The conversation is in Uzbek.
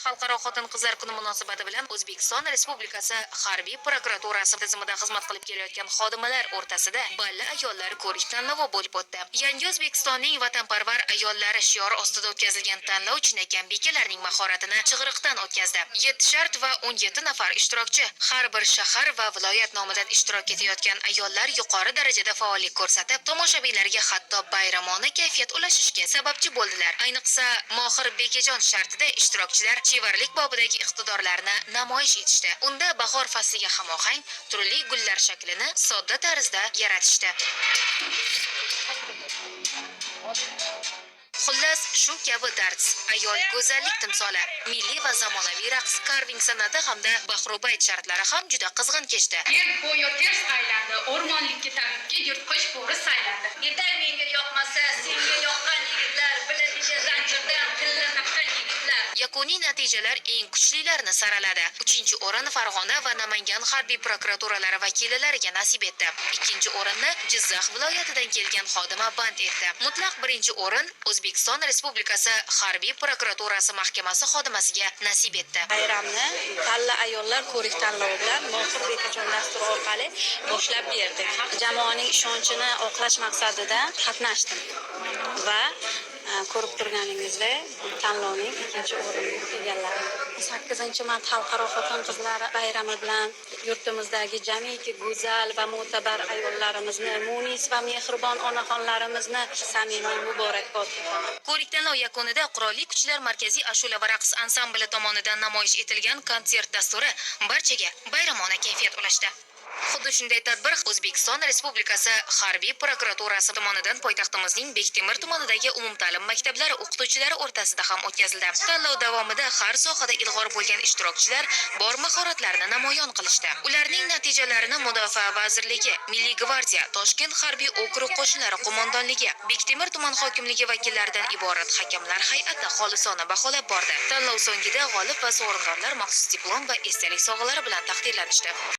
Xalqaro xotin-qizlar kuni munosabati bilan O'zbekiston Respublikasi Harbiy prokuraturasi tizimida xizmat qilib kelayotgan xodimalar o'rtasida Balli ayollar ko'rik tanlovi bo'lib o'tdi. Yangi O'zbekistonning vatanparvar ayollari shiori ostida o'tkazilgan tanlov chinakam bekalarning mahoratini chig'iriqdan o'tkazdi. 7 shart va 17 nafar ishtirokchi, har bir shahar va viloyat nomidan ishtirok etayotgan ayollar yuqori darajada faollik ko'rsatib, tomoshabinlarga hatto bayramona kayfiyat ulashishga sababchi bo'ldilar. Ayniqsa, Mohir Bekajon shartida ishtirokchilar chevarlik bobidagi iqtidorlarini namoyish etishdi. Unda bahor fasliga hamohang turli gullar shaklini sodda tarzda yaratishdi. Xullas, shu kabi dars ayol go'zallik timsoli, milliy va zamonaviy raqs, karving san'ati hamda bahrubayt shartlari ham juda qizg'in kechdi. Yer go'yo ters aylandi, o'rmonlikka tabibga yirtqich bo'ri saylandi. Yetar menga yoqmasa, senga yoqqan yigitlar, biladiga zanjirdan tilla taqqan yigitlar. Yakuniy natijalar eng kuchlilarini saraladi. Uchinchi o'rin Farg'ona va Namangan harbiy prokuraturalari vakillariga nasib etdi. Ikkinchi o'rinni Jizzax viloyatidan kelgan xodima band etdi. Mutlaq birinchi o'rin O'zbekiston Respublikasi Harbiy prokuraturasi mahkamasi xodimasiga nasib etdi. Bayramni Tanla ayollar ko'rik tanlovi bilan Mohir Bekajon dasturi orqali boshlab berdik. Jamoaning ishonchini oqlash maqsadida qatnashdim va ko'rib turganingizdek, tanlovning ikkinchi o'rinini egalladim. 8-mart xalqaro xotin-qizlar bayrami bilan yurtimizdagi jamiki go'zal va mo'tabar ayollarimizni, munis va mehribon onaxonlarimizni samimiy muborakbod etaman. Ko'rik tanlov yakunida Qurolli Kuchlar Markaziy ashula va raqs ansambli tomonidan namoyish etilgan konsert dasturi barchaga bayramona kayfiyat ulashdi. Xuddi shunday tadbir O'zbekiston Respublikasi Harbiy prokuraturasi tomonidan poytaxtimizning Bektemir tumanidagi umumta'lim maktablari o'qituvchilari o'rtasida ham o'tkazildi. Tanlov davomida har sohada ilg'or bo'lgan ishtirokchilar bor mahoratlarini namoyon qilishdi. Ularning natijalarini Mudofaa vazirligi, Milliy gvardiya, Toshkent harbiy okrug qo'shinlari qo'mondonligi, Bektemir tuman hokimligi vakillaridan iborat hakamlar hay'ati xolisona baholab bordi. Tanlov so'ngida g'olib va sovrindorlar maxsus diplom va esdalik sovg'alari bilan taqdirlanishdi.